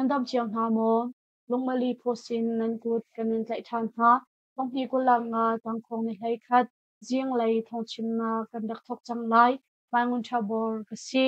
Nan dam cio hna maw? Lungmali pawsin nan kut kan in tlaih ṭhan hna. Thonghni 25 tangkhawng ni 11 zinglei thawngchimnak kan rak thawk cang lai. Mai Ngun Ṭha Bor ka si.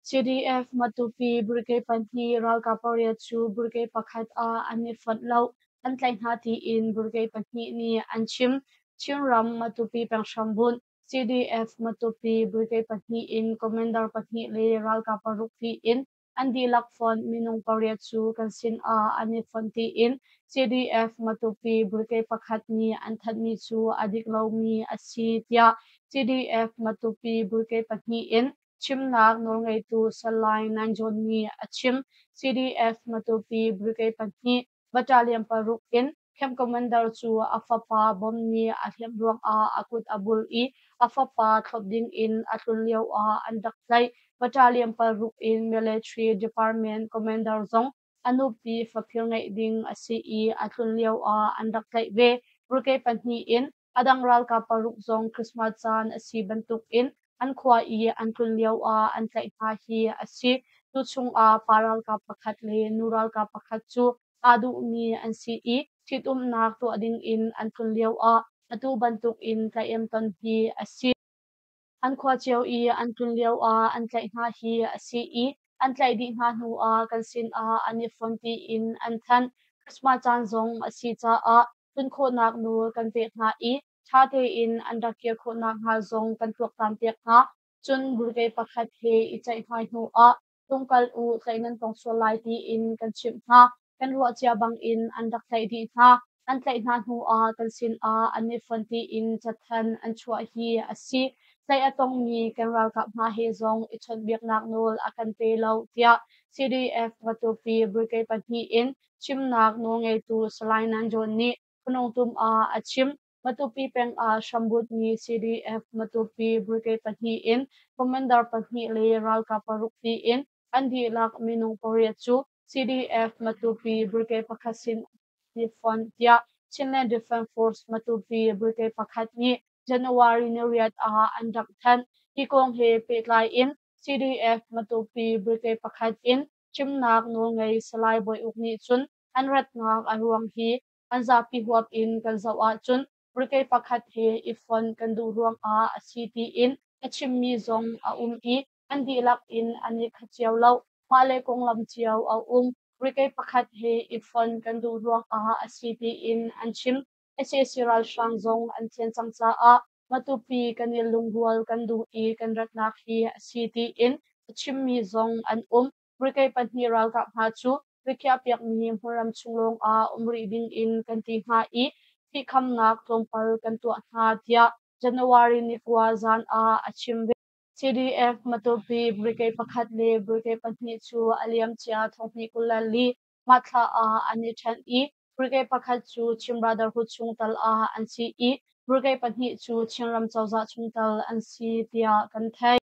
CDF Matupi Brigade pahnih ralkap pariat cu brigade pakhat ah an i fonh lo, an tlaih hna tiin brigade pahnih nih an chim. Chinram Matupi peng hrambunh CDF Matupi brigade pahnih in commander pahnih le ralkap paruk tiin an dihlak fonh minung pariat cu kan sin ah an i fonh tiin CDF Matupi brigade pakhat nih an thanhmi cu a dik lomi a si tiah CDF Matupi brigade pahnih in chimnak nawlngeitu Salai Nan John nih a chim. CDF Matupi brigade pahnih battalion paruk in camp commander cu a fapa bom nih a hliamh ruangah a kut a bul i a fapa thlop dingin a tlun lioah an rak tlaih. Battalion paruk in military department commander zong a nupi faphir ngeih ding a si i a tlun lioah an rak tlaih ve. Brigade pahnih in a dang ralkap paruk zong Christmas caan a si bantukin an khua i an tlun lioah an tlaih hna hi a si. Cu chungah pa ralkap pakhat le nu ralkap pakhat cu aa duhmi an si i ṭhitumnak tuah dingin an tlun lioah atu bantukin tlaih ton hi a si. An khua cio i an tlun lioah an tlaih hna hi a si i an tlaih dih hna hnuah kan sinah an i fon tiin an thanh. Christmas caan zong a si caah tlun khawhnak nawl kan pek hna i ṭha tein an rak kir khawh nakhnga zong kan tuaktan piak hna. Cun brigade pakhat he i ceihmai hnuah tlung kal u, tlaih nan tong sual lai tiin kan chimh hna. Kan ruah cia bangin an rak tlaih dih hna. An tlaih hna hnuah kan sinah an i fon tiin cathanh an chuah hi a si. Tlaih a tongmi kan ralkap hna he zong i chawnhbiaknak nawl a kan pe lo tiah CDF Matupi Brigade pahnih in chimnak nawlngeitu Salai Nan John nih Phunungtum ah a chim. Matupi peng ah hrambutmi CDF Matupi Brigade pahnih in commander pahnih le ralkap paruk tiin an dihlak minung pariat cu CDF Matupi Brigade pakhat sin an i fonh tiah Chinland Defense Force Matupi Brigade pakhat nih January ni riat ah an rak thanh. Hi kong he pehtlai in CDF Matupi Brigade pakhat in chimnak nawlngei Salai Bawi Uk nih cun an ratnak a ruang hi an zapi huap in kan zoh ahcun brigade pakhat he i fonh kan duh ruangah a si tiin a chimmi zong a um i an dihlak in an i khat cio lo. Mah le konglam cio a um. Brigade pakhat he i fonh kan duh ruangah a si tiin an chim. Sac ralhrang zong an thian cang caah Matupi kan i lungrual kan duh i kan ratnak hi a si tiin a chimmi zong an um. Brigade pahnih ralkap hna cu rikhiahpiakmi hmunram chung lawngah um rih dingin kan ti hna i phihkhamnak tlawmpal kan tuah hna tiah January ni kua zan ah a chim ve. CDF Matupi Brigade pakhat le Brigade pahnih cu a liamcia thonghnih 24 mah thla ah an i ṭhen i Brigade pakhat cu Chin Brotherhood chungtel ah an si i Brigade pahnih cu Chinram cozah chungtel an si tiah kan theih.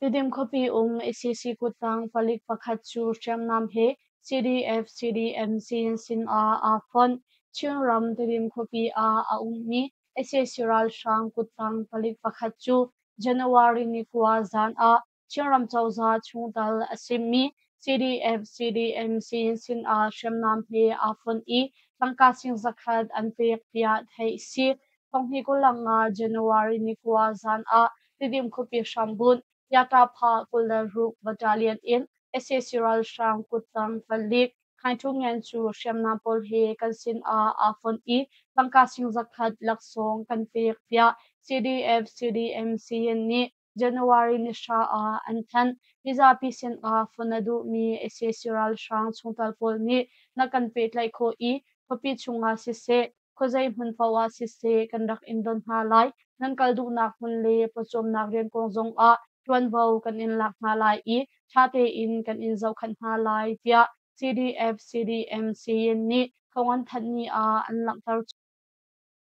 Tidim khuapi um sac kuttang palik pakhat cu hriamnam he CDF CDM sin sinah aa fonh. Chinram Tidim khuapi ah a ummi sac ralhrang kuttang palik pakhat cu January ni kua zan ah Chinram cozah chungtel a simi CDF CDM sin sinah hriamnam he aa fonh i tangka sing zakhat an pek tiah theih a si. Thonghnih 25 January ni kua zan ah Tidim khuapi hrambunh Yatapha 26 Battalion in sac ralhrang kuttang palik Khaing Thu Ngen cu hriamnam pawl he kan sinah aa fonh i tangka sing zakhat laksawng kan pek tiah CDF CDM Siyin nih January ni hra ah an thanh. Mizapi sinah fon a duhmi sac ralhrang chungtel pawl nih na kan pehtlaih khawh i khuapi chungah siseh, khuazei hmun paoh ah siseh kan rak in don hna lai. Nan kal duhnak hmun le pawcawmnak rian kong zongah ṭuanvo kan in lak hna lai i ṭha tein kan in zohkhanh hna lai tiah CDF CDM Siyin nih thawng an thanhmi ah an langhter.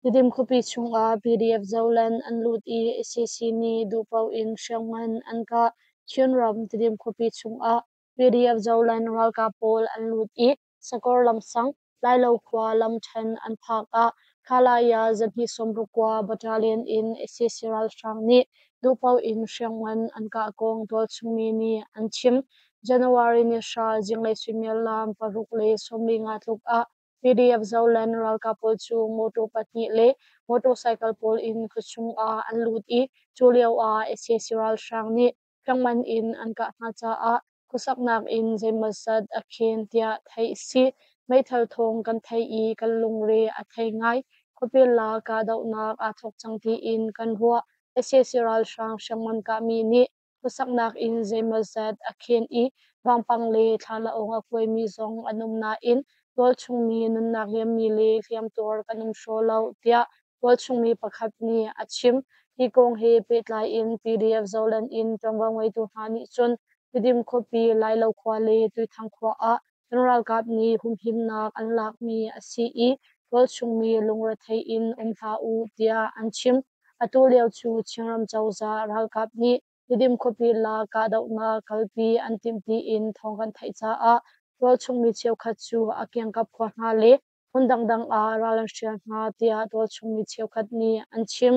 Tidim khuapi chungah PDF Zoland an lut i sac nih duhpaoh in hriamngan an kah. Chinram Tidim khuapi chungah PDF Zoland ralkap pawl an lut i Sakawr lamsang, Lailo khua lamṭhen an phak ah Khalaya zahnih 69 Battalion in sac ralhrang nih duhpaoh in hriamngan an kah kong tualchung mi nih an chim. January ni 10 zinglei suimilam 6:45 tluk ah PDF Zoland ralkap pawl cu motor pahnih le motorcycle pawl in khuachung ah an lut i cu lio ah sac ralhrang nih hriamngan in an kah hna caah khuasaknak in zeimawzat a khen tiah theih a si. Meithal thawng kan theih i kan lungre a thei ngai. Khuapi la kahdohnak aa thawk cang tiin kan ruah. Sac ralhrang hriamngan kahmi nih khuasaknak in zeimawzat a khen i vampang le thlalaawng a kuaimi zong an um nain tualchungmi nunnak liammi le hliamtuar kan um hraw lo tiah tualchungmi pakhat nih a chim. Hi kong he pehtlai in PDF Zoland in ṭuanvo ngeitu hna nih cun Tidim khuapi Lailo khua le Tuithang khua ah kan ralkap nih humhimnak an lakmi a si i tualchungmi lungrethei in um hlah u tiah an chim. Atu lio cu Chinram cozah ralkap nih Tidim khuapi la kahdohnak kalpi an timh tiin thawng kan theih caah tualchungmi cheukhat cu a kiangkap khua hna le hmun dangdang ah ral an hrial hna tiah tualchungmi cheukhat nih an chim.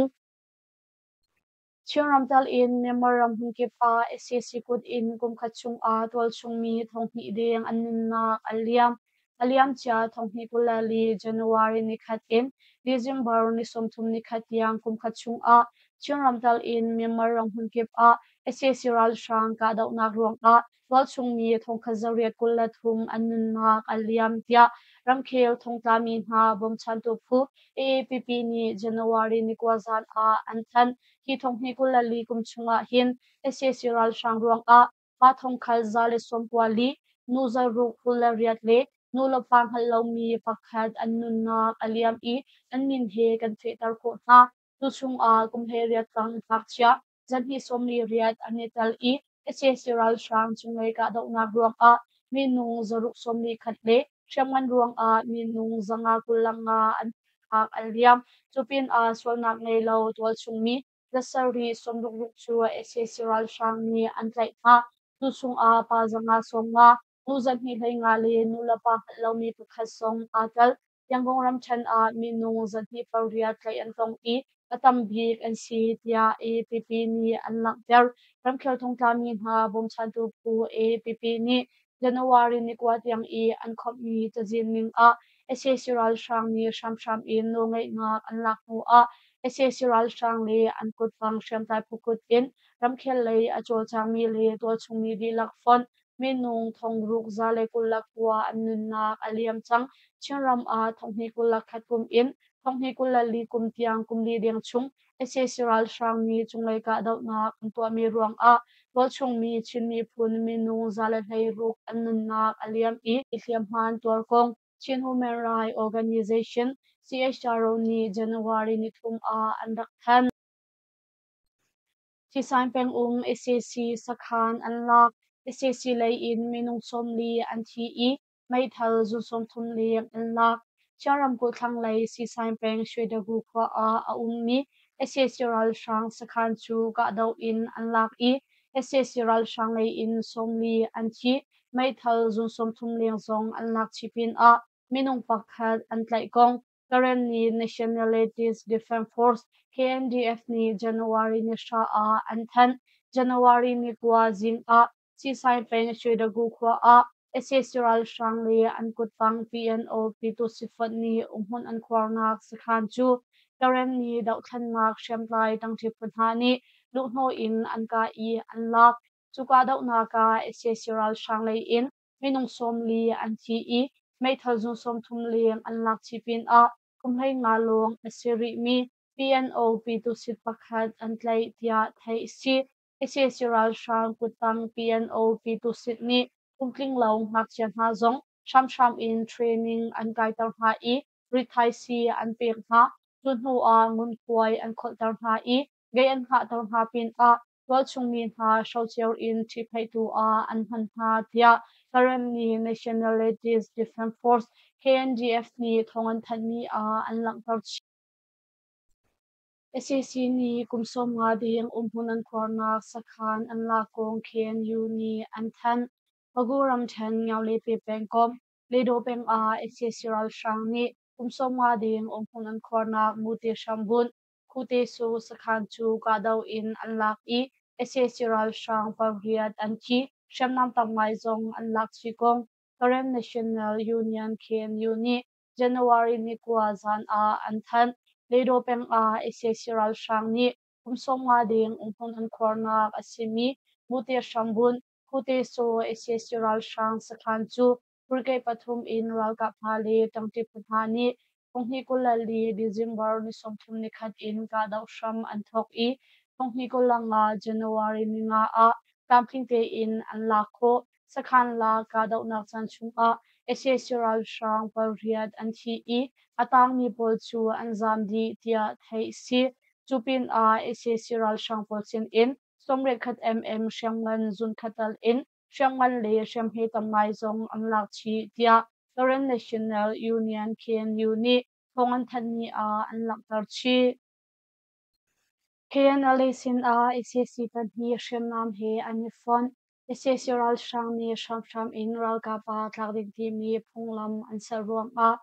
Chinram tal in Myanmar ram hmunkip ah sac kut in kumkhat chungah tualchungmi 2000 deng an nunnak a liam. A liamcia 2024 January nikhat in December ni 31 tiang kumkhat chungah Chinram tal in Myanmar ram hmunkip ah sac ralhrang kahdohnak ruangah tualchungmi 1823 an nunnak a liam tiah ramkhel thongtlami hna bawmchantu phu AAPP nih January ni 9 zan ah an thanh. Hi 2024 kum chungah hin sac ralhrang ruangah pa 1194, nu 628 le nu le pa hngalh lomi pakhat an nunnak a liam i an min he kan fehter khawh hna. Tu chungah kum 18 tang ngakchia 248 an i tel i sac ralhrang cunglei kahdohnak ruangah minung 641 le hriamngan ruangah minung 525 an nunnak a liam. Cu pinah sualnak ngei lo tualchungmi 766 cu sac ralhrang nih an tlaih hna. Cu chungah pa 590, nu 215 le nulepa hngalh lomi pakhat zong aa tel. Yangon ramṭhen ah minung 28 tlaih an tong i a tam bik an si tiah AAPP nih an langhter. Ramkhel thongtlami hna bawmchantu phu AAPP nih January ni 9 tiang i an khawmhmi cazin ning ah sac ralhrang nih hramhram in nawlngeihnak an lak hnu ah sac ralhrang le an kuttang hriamtlai phu kut in ramkhel lei a cawlcangmi le tualchungmi dihlak fonh minung 6129 an nunnak a liam cang. Chinram ah 2021 kum in 2024 kum tiang kum li deng chung sac ralhrang nih cunglei kahdohnak an tuahmi ruangah tualchungmi Chin miphun minung 116 an nunnak a liam i hliamhma an tuar kong Chin Human Rights Organization CHRO nih January ni 3 ah an rak thanh. Thisain pengum sac sakhan an lak. Sac lei in minung 40 an thi i meithal zun 30 leng an lak. Chin ramkulh thlanglei Sisain peng Shwedagu khua ah a ummi sac ralhrang sakhan cu kahdoh in an lak i sac ralhrang lei in 40 an thi. Meithal zun 30 leng zong an lak chih pinah minung pakhat an tlaih kong Karenni Nationalities Defence Force KNDF nih January ni 10 ah an thanh. January ni 9 zing ah Sisain peng Shwedagu khua ah sac ralhrang le an kuttang PNO Pyituhsifat nih umhmun an khuarnak sakhan cu Karenni dohthlennak hriamtlai ṭangṭi phu hna nih luhhnawh in an kah i an lak. Cu kahdohnak ah sac ralhrang lei in minung 40 an thi i meithal zun 30 leng an lak chih pinah kum 15 lawng a si rihmi PNO Pyituhsit pakhat an tlaih tiah theih a si. Sac ralhrang kuttang PNO Pyituhsit nih kumtling lo ngakchia hna zong hramhram in training an kaiter hna i rithaisii an pek hna. Cu hnu ah ngunkhuai an kholhter hna i gei an hngahter hna pinah tualchungmi hna hrocer in ṭhihphaihtu ah an hman hna tiah Karenni Nationalities Defence Force KNDF nih thawng an thanhmi ah an langhter chih. Sac nih kum 15 deng umhmun an khuarnak sakhan an lak kong KNU nih an thanh. Pagu ramṭhen Ngaule pengkomh Ledaw peng ah sac ralhrang nih kum 50 deng umhmun an khuarnak Mute hrambunh Khutesu sakhan cu kahdoh in an lak i sac ralhrang pariat an thi, hriamnam tam ngai zong an lak chih kong Karen National Union KNU nih January ni 9 zan ah an thanh. Ledo peng ah sac ralhrang nih kum 50 deng umhmun an khuarnak a simi Mute hrambunh Khutesu sac ralhrang sakhan cu brigade pathum in ralkap hna le ṭangṭi phu hna nih 2024 December ni 31 in kahdoh hram an thawk i 2025 January ni 5 ah tlamtling tein an lak khawh. Sakhan lak kahdohnak caan chungah sac ralhrang pariat an thi i a tangmi pawl cu an zaam dih tiah theih a si. Cu pinah sac ralhrang pawl sinin 81 mm hriamngan zunkhat tal in hriamngan le hriamhme tam ngai zong an lak chih tiah Karen National Union KNU nih thawng an thanhmi ah an langhter chih. KNLA sinah sac pahnih hriamnam he an i fonh. Sac ralhrang nih hramhram in ralkap ah tlak ding timi phunglam an ser ruangah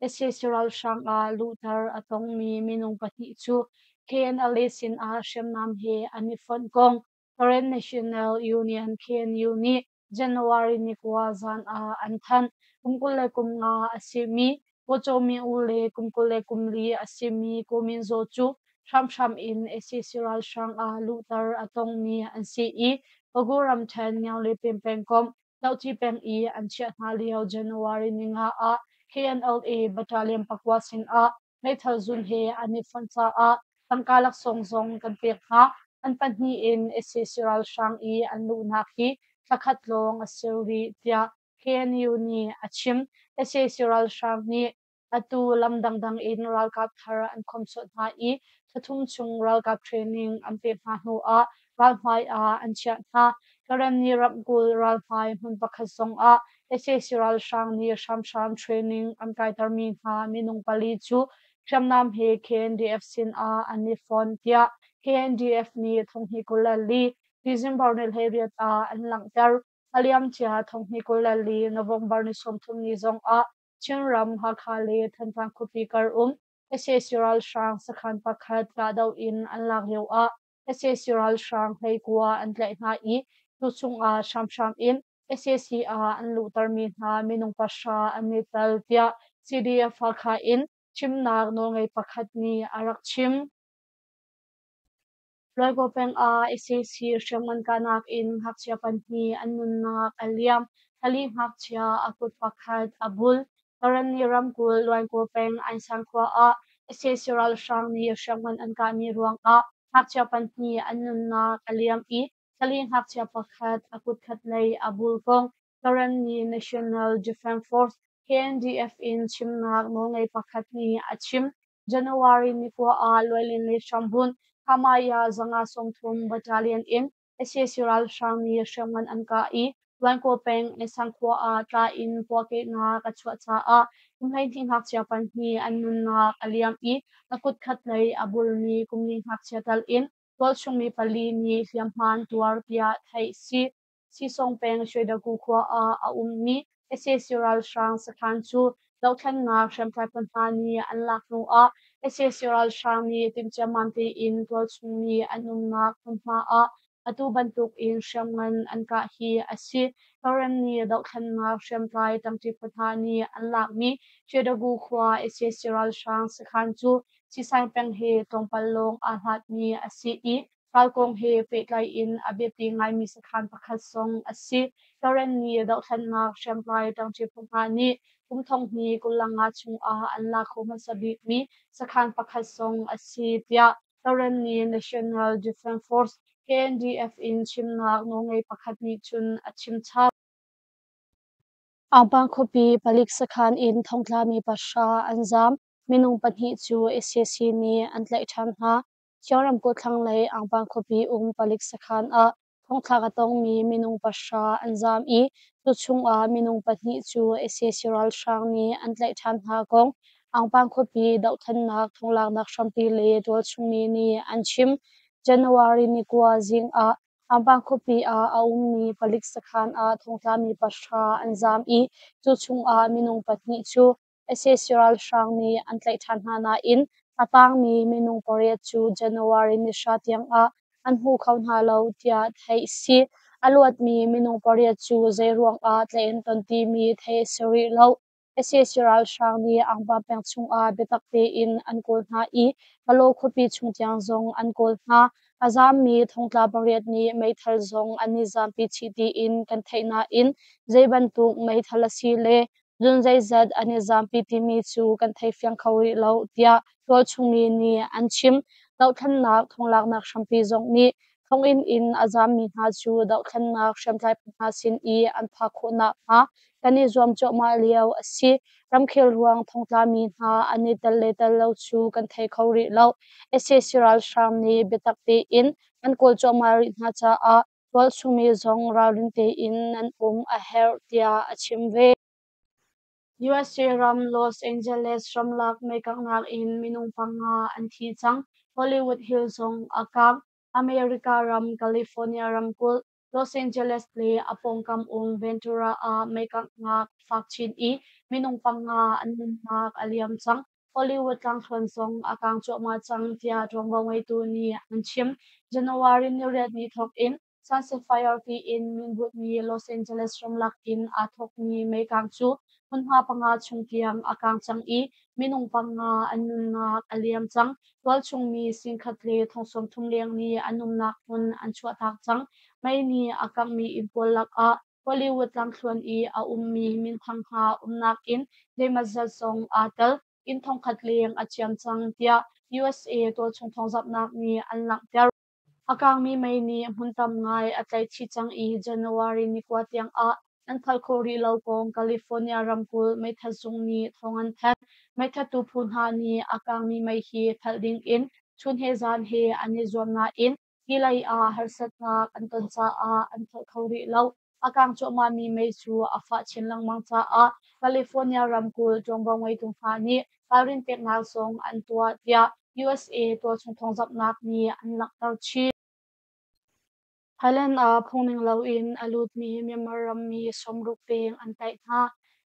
sac ralhrang ah luhter a tongmi minung pahnih cu KNLA sinah hriamnam he an i fonh kong Karen National Union KNU nih January ni 9 zan ah an thanh. Kum 25 a simi Ko Cho Mi U le kum 24 a simi Ko Min Zaw cu hramhram in sac ralhrang ah luhter a tongmi an si i Pagu ramṭhen Ngiaungle pengkomh Tohci peng i an chiah hna lio January ni 5 ah KNLA Battalion pakua sinah meithal zun he an i fonh caah tangka laksawng zong kan pek hna. An pahnih in sac ralhrang i an luhnak hi thla khat lawng a si rih tiah KNU nih a chim. Sac ralhrang nih atu lam dangdang in ralkap thar an khomhsuat hna i thla thum chung ralkap training an pek hna hnuah ralhmai ah an chiah hna. Karenni ramkulh ralhmai hmun pakhat zongah sac ralhrang nih hramhram training an kaitermi hna minung pali cu hriamnam he KNDF sinah an i fon tiah KNDF nih thonghnih 24 December ni 18 ah an langhter. A liamcia thonghnih 24 November ni 30 ni zongah Chinram Hakha le Thantlang khuapi kar um sac ralhrang sakhan pakhat kahdoh in an lak lioah sac ralhrang 19 an tlaih hna i cu chungah hramhram in sac ah an luhtermi hna minung pahra an i tel tiah CDF Hakha in chimnak nawlngei pakhat nih a rak chim. Luaikaw peng ah sac hriamngan kahnak in ngakchia pahnih an nunnak a liam. Thali ngakchia a kut pakhat a bul. Karenni ramkulh Luaikaw peng Ainsang khua ah sac ralhrang nih hriamngan an kahmi ruangah ngakchia pahnih an nunnak a liam i thali ngakchia pakhat a kut khatlei a bul kong Karenni National Defense Force KNDF in chimnak nawlngei pakhat nih a chim. January ni 9 ah Luailin le Hramhun Hamaya 530 Battalion in sac ralhrang nih hriamngan an kah i Luaikaw peng Ainsang khua ah tla in puahkehnak a chuah caah kum 12 ngakchia pahnih an nunnak a liam i a kut khatlei a bulmi kum li ngakchia tal in tualchungmi pali nih hliamhma an tuar tiah theih a si. Sisong peng Shwedagu khua ah a ummi sac ralhrang sakhan cu dohthlennak hriamtlai phu hna nih an lak hnuah sac ralhrang nih timhciammam tein tualchungmi an umnak hmunhma ah atu bantuk in hriamngan an kah hi a si. Karen nih dohthlennak hriamtlai ṭangṭi phu hna nih an lakmi Shwedagu khua sac ralhrang sakhan cu Sisaing peng he tlawmpal lawng aa hlatmi a si i Ral kong he pehtlai in a biapi ngaimi sakhan pakhat zong a si. Karen nih dohthlennak hriamtlai ṭangṭi phu hna nih kum 2025 chungah an la kho hmasa bikmi sakhan pakhat zong a si tiah Karen nih National Defense Force KNDF in chimnak nawlngei pakhat nih cun a chim chap. Aungpang khuapi palik sakhan in thongtlami pahra an zaam. Minung pahnih cu sac nih an tlaih ṭhan hna. Siang ramkulh thlanglei Aungpang khuapi um palik sakhan ah thongthlak a tongmi minung pahra an zaam i cu chungah minung pahnih cu sac ralhrang nih an tlaih ṭhan hna kong Aungpang khuapi dohthlennak thonglaknak hrampi le tualchungmi nih an chim. January ni 9 zing ah Aungpang khuapi ah a ummi palik sakhan ah thongtlami pahra an zaam i cu chungah minung pahnih cu. Sac ralhrang nih an tlaih ṭhan hna nain a tangmi minung pariat cu January ni hra tiangah an hmu kho hna lo tiah theih a si. A luatmi minung pariat cu zeiruangah tlaih an ton timi theih a si rih lo. Sac ralhrang nih Angpa peng chungah biatak tein an kawl hna i Kalaw khuapi chung tiang zong an kawl hna. A zaammi thongtla pariat nih meithal zong an i zaampi chih tiin kan theih nain zei bantuk meithal a si le zun zeizat an i zaampi timi cu kan thei fiang kho rih lo tiah tualchung mi nih an chim. Dohthlennak thonglaknak hrampi zong nih thonginn in a zaammi hna cu dohthlennak hriamtlai phu hna sin i an phak khawh nakhnga kan i zuam cuahmah lio a si. Ramkhel ruang thongtlami hna an i tel le tel lo cu kan thei kho rih lo. Sac ralhrang nih biatak tein an kawl cuahmah rih hna caah tualchungmi zong ralrin tein nan um a herh tiah a chim ve. USA ram Los Angeles ramlak meikanghnak in minung panga an thi cang. Hollywood Hill zong a kang. America ram California ramkulh Los Angeles le a pawngkam um Ventura ah meikanghnak a fak chin i minung panga an nunnak a liam cang. Hollywood tlangthluan zong a kang cuahmah cang tiah ṭuanvo ngeitu nih an chim. January niriat ni thawk in Sunset Fire tiin minbutmi Los Angeles ramlak in aa thawkmi meikang cu hmunhma panga chung tiang a kang cang i minung panga an nunnak a liam cang. Tualchung mi singkhat le thong 30 leng nih an umnak hmun an chuahtak cang. Mei nih a kanghmi inn pawl lakah Hollywood tlangthluan i a ummi minthang hna umnak inn zeimawzat zong aa tel. Inn thongkhat leng a ciam cang tiah USA tualchung thawngzamhnak nih an langhter. A kangmi mei nih hmun tam ngai a tlaih chih cang i January ni kua tiangah an phalh khawh rih lo kong California ramkulh meithat zung nih thawng an thanh. Meithattu phu hna nih a kangmi mei hi phalh dingin chun he zan he an i zuam nain hi lei ah harsatnak an ton caah an phalh kho rih lo. A kang cuahmahmi mei cu a fah chin lengmang caah California ramkulh ṭuanvo ngeitu hna nih ralrin peknak zong an tuah tiah USA tualchung thawngzamhnak nih an langhter chih. Thailand ah phungning loin a lutmi Myanmar rammi 60 peng an tlaih hna.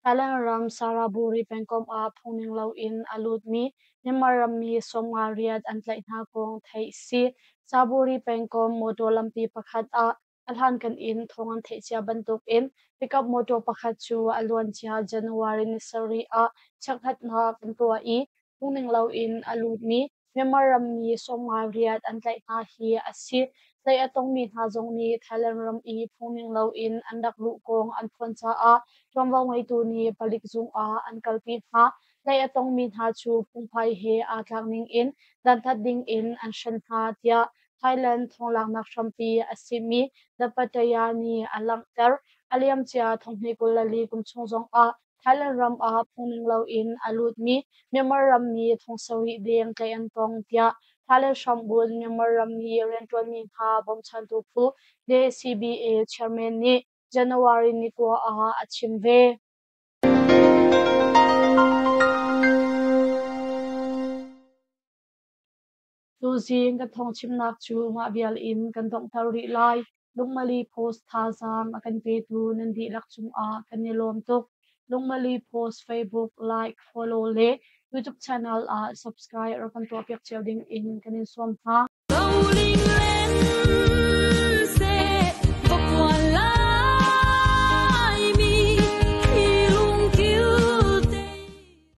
Thailand ram Saraburi pengkomh ah phungning loin a lutmi Myanmar rammi 58 an tlaih hna kong theih a si. Saraburi pengkomh motor lampi pakhat ah A hlankan in thawng an theih cia bantukin pickup motor pakhat cu a luancia January ni sarih ah chekhlatnak an tuah i phungning loin a lutmi Myanmar rammi 58 an tlaih hna hi a si. Tlaih a tongmi hna zong nih Thailand ram i phungning loin an rak luh kong an phuan caah ṭuanvo ngeitu nih palik zung ah an kalpi hna. Tlaih a tongmi hna cu phungphai he aa tlak ningin dantat dingin an hren hna tiah Thailand thonglaknak hrampi a simi The Pattaya nih a langhter. A liamcia thonghnih 24 kum chung zongah Thailand ram ah phungning loin a lutmi Myanmar rammi thong sarih deng tlaih an tong tiah Thailand hrambunh Myanmar rammi rianṭuanmi hna bawmchantu phu JCBA chairman nih January ni kua ah a chim ve. Tuzing kan thawngchimnak cu mah vial in kan donghter rih lai. Lungmali Post thazaang a kan petu nan dihlak cungah kan i lawm tuk. Lungmali Post Facebook like, follow le YouTube channel ah subscribe rak kan tuahpiak cio ding in kan in sawm hna.